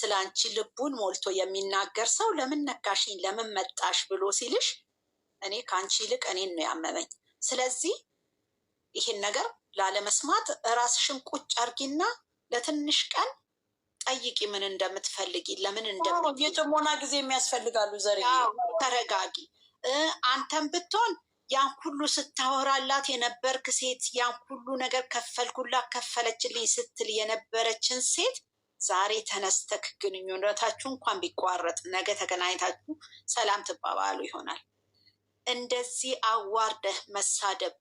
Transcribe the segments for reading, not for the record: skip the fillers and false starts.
ስለ አንቺ ልቡን ሞልቶ የሚናገር ሰው ለምን ነካሽኝ፣ ለምን መጣሽ ብሎ ሲልሽ እኔ ከአንቺ ይልቅ እኔን ነው ያመመኝ። ስለዚህ ይህን ነገር ላለመስማት ራስሽን ቁጭ አርጊና ለትንሽ ቀን ጠይቂ፣ ምን እንደምትፈልጊ፣ ለምን እንደምት የጥሞና ጊዜ የሚያስፈልጋሉ። ዘር ተረጋጊ። አንተም ብትሆን ያን ሁሉ ስታወራላት የነበርክ ሴት፣ ያን ሁሉ ነገር ከፈልኩላት ከፈለችልኝ ስትል የነበረችን ሴት ዛሬ ተነስተክ ግንኙነታችሁ እንኳን ቢቋረጥ ነገ ተገናኝታችሁ ሰላም ትባባሉ ይሆናል። እንደዚህ አዋርደህ መሳደብ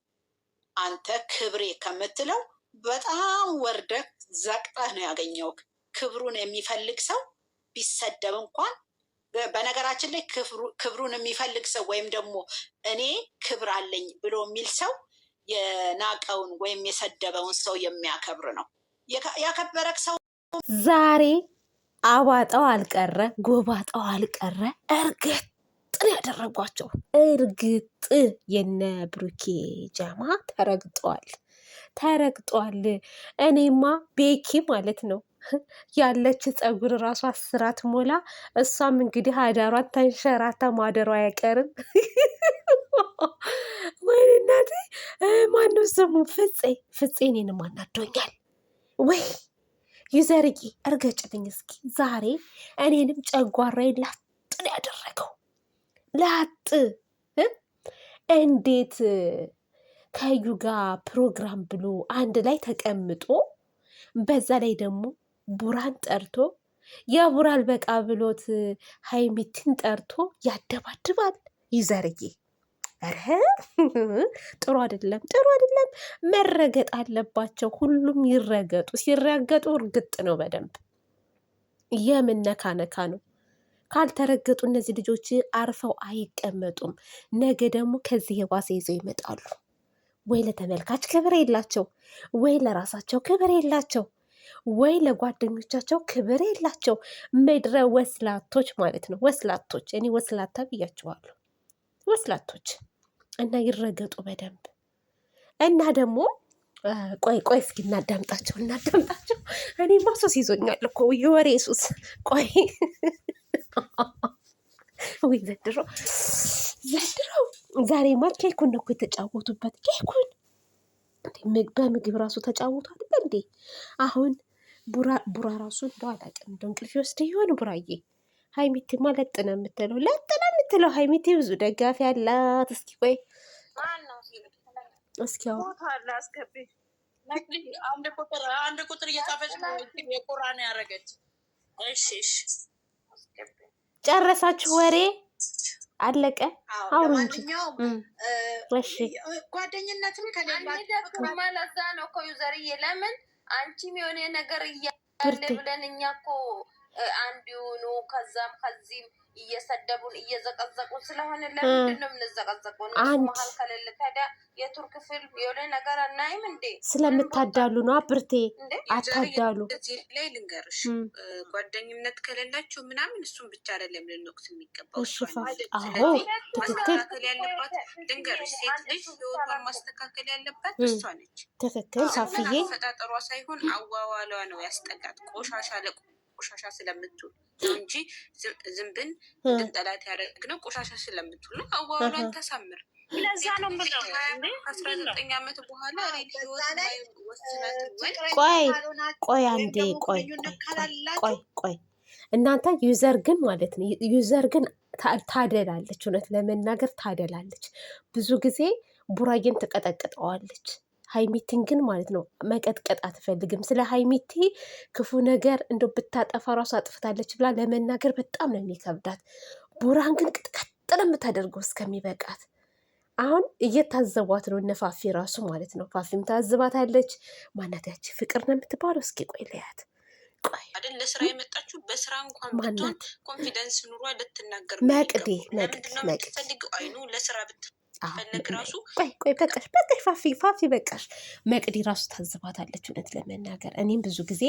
አንተ ክብሬ ከምትለው በጣም ወርደህ ዘቅጠህ ነው ያገኘውክ። ክብሩን የሚፈልግ ሰው ቢሰደብ እንኳን፣ በነገራችን ላይ ክብሩን የሚፈልግ ሰው ወይም ደግሞ እኔ ክብር አለኝ ብሎ የሚል ሰው የናቀውን ወይም የሰደበውን ሰው የሚያከብር ነው። ያከበረክ ሰው ዛሬ አባጣው አልቀረ ጎባጣው አልቀረ እርግጥ ነው ያደረጓቸው። እርግጥ የነ ብሩኬ ጃማ ተረግጧል፣ ተረግጧል። እኔማ ቤኪ ማለት ነው ያለች ፀጉር ራሷ አስራት ሞላ። እሷም እንግዲህ አዳሯን ተንሸራታ ማደሯ አይቀርም። ወይኔ እናቴ፣ ማነው ስሙ? ፍፄ ፍፄ እኔንም አናዶኛል። ወይ ይዘርጊ እርገጭልኝ እስኪ ዛሬ እኔንም ጨጓራዬን ላጥ ነው ያደረገው። ላጥ እንዴት ከዩ ጋር ፕሮግራም ብሎ አንድ ላይ ተቀምጦ በዛ ላይ ደግሞ ቡራን ጠርቶ የቡራል በቃ ብሎት ሀይሚትን ጠርቶ ያደባድባል። ይዘርዬ ኧረ ጥሩ አይደለም፣ ጥሩ አይደለም። መረገጥ አለባቸው። ሁሉም ይረገጡ። ሲረገጡ እርግጥ ነው በደንብ የምን ነካ ነካ ነው። ካልተረገጡ እነዚህ ልጆች አርፈው አይቀመጡም። ነገ ደግሞ ከዚህ የባሰ ይዘው ይመጣሉ። ወይ ለተመልካች ክብር የላቸው፣ ወይ ለራሳቸው ክብር የላቸው፣ ወይ ለጓደኞቻቸው ክብር የላቸው። ምድረ ወስላቶች ማለት ነው። ወስላቶች፣ እኔ ወስላታ ብያቸዋለሁ። ወስላቶች እና ይረገጡ በደንብ። እና ደግሞ ቆይ ቆይ እስኪ እናዳምጣቸው እናዳምጣቸው። እኔማ ሱስ ይዞኛል እኮ የወሬ ሱስ። ቆይ ወይ ዘንድሮ ዘንድሮ ዛሬማ ኬኩን ነው እኮ የተጫወቱበት። ኬኩን በምግብ ራሱ ተጫወቱ አይደል እንዴ? አሁን ቡራ ቡራ ራሱ እንደው አላውቅም፣ እንደው እንቅልፍ ይወስድ ይሆን ቡራዬ? ሀይሚቴማ ለጥ ነው የምትለው፣ ለጥ ነው የምትለው። ሀይሚቴ ብዙ ደጋፊ አላት። እስኪ ቆይ እስኪ አሁን አንድ ቁጥር እየጻፈች የቁራን ያደረገች። እሺ እሺ፣ ጨረሳችሁ? ወሬ አለቀ። አውሩ እንጂ። እሺ ጓደኝነትም ከሌላችሁ ለዛ ነው እኮ ዩዘርዬ፣ ለምን አንቺም የሆነ ነገር እያለ ብለን እኛ እኮ አንድ ይሁኑ ከዛም ከዚህም እየሰደቡን እየዘቀዘቁን ስለሆነ ለምንድን ነው የምንዘቀዘቀው? እነሱ መሀል ከሌለ ታዲያ የቱርክ ፊልም የሆነ ነገር አናይም እንዴ? ስለምታዳሉ ነው። ብርቴ አታዳሉ። እዚህ ላይ ልንገርሽ፣ ጓደኝነት ከሌላቸው ምናምን እሱን ብቻ አይደለም ልንወቅስ የሚገባው። ማስተካከል ያለባት ልንገርሽ፣ ሴት ልጅ ህይወቷን ማስተካከል ያለባት እሷ ነች። ትክክል ሳፍዬ። አፈጣጠሯ ሳይሆን አዋዋሏ ነው ያስጠላት። ቆሻሻ ለቆሻሻ ስለምትውል ነው እንጂ ዝንብን እንድንጠላት ያደረግነው ቆሻሻ ስለምትውል ነው። አዋዋሏን ታሳምር። ለዛ ነው የምለው። 19 ዓመት በኋላ ቆይ ቆይ አንዴ ቆይ ቆይ ቆይ እናንተ user ግን ማለት ነው user ግን ታደላለች። እውነት ለመናገር ታደላለች። ብዙ ጊዜ ቡራዬን ትቀጠቅጠዋለች። ሀይሚቲን ግን ማለት ነው መቀጥቀጥ አትፈልግም። ስለ ሀይሚቲ ክፉ ነገር እንደ ብታጠፋ ራሱ አጥፍታለች ብላ ለመናገር በጣም ነው የሚከብዳት። ቡራን ግን ቅጥቀጥ ነው የምታደርገው እስከሚበቃት። አሁን እየታዘቧት ነው እነ ፋፊ ራሱ ማለት ነው። ፋፊም ታዝባታለች። ማናት ያቺ ፍቅር ነው የምትባለው? እስኪ ቆይ ለያት ቆይ አይደል ለስራ የመጣችሁ በስራ እንኳን ብትሆን confidence ኑሯ ልትናገር መቅዲ መቅዲ መቅዲ አይኑ ለስራ ብትፈልግ ራሱ ቆይ ቆይ በቃሽ በቃሽ ፋፊ ፋፊ በቃሽ። መቅዲ ራሱ ታዝባታለች። እውነት ለመናገር እኔም ብዙ ጊዜ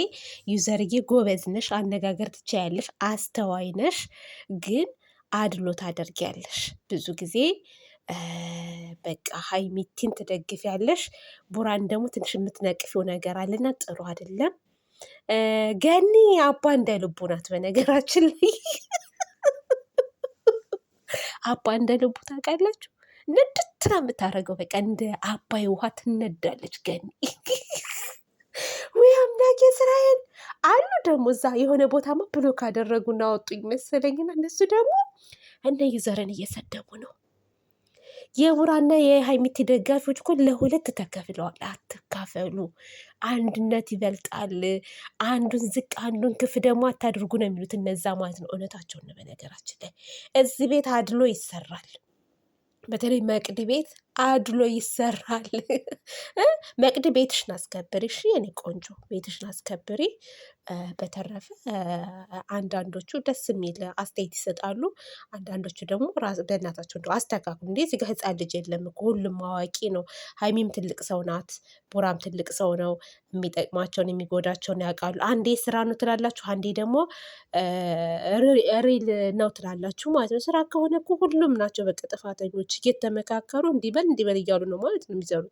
ዩዘርዬ ጎበዝ ነሽ፣ አነጋገር ትችያለሽ፣ አስተዋይ ነሽ፣ ግን አድሎ ታደርጊያለሽ ብዙ ጊዜ በቃ ሀይሚቲን ትደግፊያለሽ፣ ቡራን ደግሞ ትንሽ የምትነቅፊው ነገር አለና ጥሩ አይደለም። ገኒ አባ እንደ ልቡ ናት። በነገራችን ላይ አባ እንደ ልቡ ታውቃላችሁ፣ ንድት ነው የምታደርገው። በቃ እንደ አባይ ውሃ ትነዳለች ገኒ። ወይ አምላክ እስራኤል አሉ ደግሞ እዛ የሆነ ቦታማ block አደረጉና አወጡኝ መሰለኝና እነሱ ደግሞ እነ ዩዘርን እየሰደቡ ነው። የቡራና የሀይሚቲ ደጋፊዎች እኮ ለሁለት ተከፍለዋል። አትካፈሉ፣ አንድነት ይበልጣል። አንዱን ዝቅ አንዱን ክፍ ደግሞ አታድርጉ ነው የሚሉት እነዛ ማለት ነው። እውነታቸውን ነው። በነገራችን ላይ እዚህ ቤት አድሎ ይሰራል። በተለይ መቅዲ ቤት አድሎ ይሰራል። መቅዲ ቤትሽን አስከብሪ፣ እሺ የኔ ቆንጆ ቤትሽን አስከብሪ። በተረፈ አንዳንዶቹ ደስ የሚል አስተያየት ይሰጣሉ። አንዳንዶቹ ደግሞ በእናታቸው እንደው አስተካክሉ እንዴ! እዚህ ጋ ሕፃን ልጅ የለም እኮ ሁሉም አዋቂ ነው። ሀይሚም ትልቅ ሰው ናት፣ ቡራም ትልቅ ሰው ነው። የሚጠቅማቸውን የሚጎዳቸውን ያውቃሉ። አንዴ ስራ ነው ትላላችሁ፣ አንዴ ደግሞ real ነው ትላላችሁ ማለት ነው። ስራ ከሆነ እኮ ሁሉም ናቸው በቃ ጥፋተኞች፣ እየተመካከሩ እንዲበል እንዲበል እያሉ ነው ማለት ነው የሚዘሩት።